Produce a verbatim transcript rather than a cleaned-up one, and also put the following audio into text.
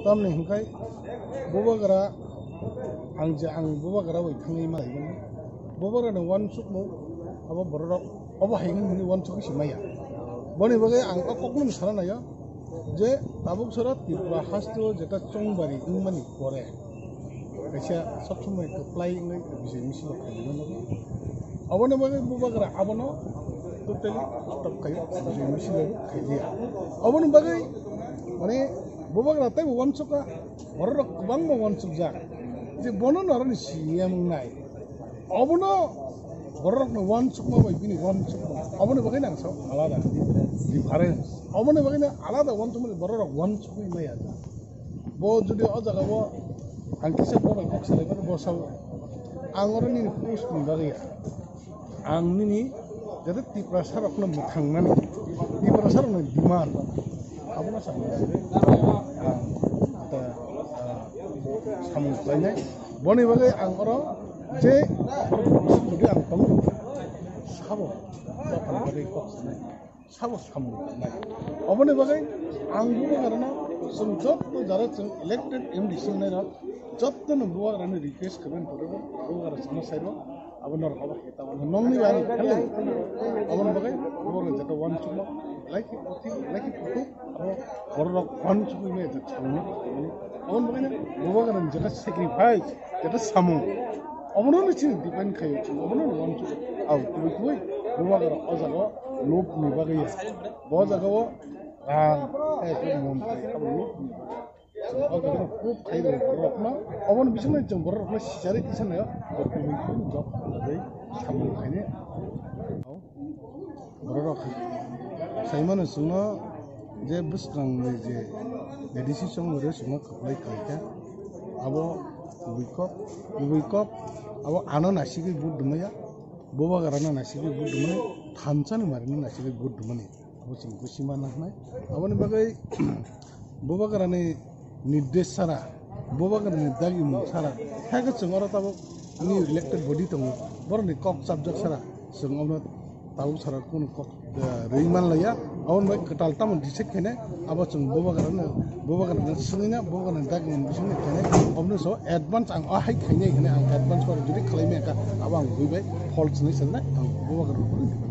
Tamni hwnkhe bubagra ang je ang bubagra bai thangwi ma laimani. Bubagrani uansukmung abo bororok obo hai wngmani uansukgwi se maya. Boni bagwi ang o kokno sana naio je tabuk sora Tripura hasteo jeta chongbari wngmani pore kaisa sob somoi kwplai wngwi bijai misilo khaijagwi nugo. Oboni bagwi bubagra abono totally stop khaio, bijai misilo khaiya. Oboni bagwi mane bubagra teibo uansukha, bororok kwbangma uansukjak je bono norokni C M wngnai. Obono bororokni uansukma bai bini uansukma oboni bagwi nang sao alada difference. Oboni bagwi nang alada uansukmani bororok uansukwi maya. Bo jodi o jaga o ang kisa bo bai kok salai mani bo sao ang oro nini post ni bagwi ya. Ang nini jate Tiprasa rokno mwthang mani, Tiprasa rokno demand abono sa ang ta samung khlainai. Boni bagwi ang oro je jodi ang tongo sabo tongthani bagwi kok sanai. Sabo samung tangnai. Oboni bagwi ang bubagrano chwng jotto jara chwng elected M D C wngnai rok jottono bubagrani request khaben pore bo bubagra chwngno sairo abo norok abo heta wano nongni bagwi khalai. Oboni bagwi bubagra jeta uansukma laiki puthi laiki puthuk abo bororok uansukwi maya jak samung. Oboni bagwino bubagrani jeta sacrifice jeta samung obono no chini depend khaio chwng obono no uansukwi. Au tubui tubui bubagra o jaga o lobni bagwi ya. Bo jaga o rang, tei khe mon, tei abo lobni bagwi. O jaga o proof khai rw borok no, obono bisingni chwng borok no sijari kisa nayo, borok no job khlai samung khaini. Borok rok sai mano chwngno je bwswkang ni je A D C chwng rw chwngno kwplai khlai kha. Abo kubui kok, kubui kok, abo ano nasigwi vote rwmaya, bubagra no nasigwi vote rwmani, thansa ni mari no nasigwi vote rwmani. Abo chwng bwsima nangnai. Aboni bagwi bubagrani nirdesh sara, bubagrani dagimung sara, haikhe chwng oro tabuk ni elected body tongo, borokni kok chapjak sara, chwng omo tabuk sara kunu kok, eh, rwi manlaiya. Aboni bagwi kwtal tamo decide khainai, abo chwng bubagrano, bubagrano swngwi na, bubagrani dagimung bisingni khainai, omono so advance ang o hai khainai hinwi ang advance oro jodi khlai maya kha, abo ang bui bai false hinwi sanai, ang bubagrano.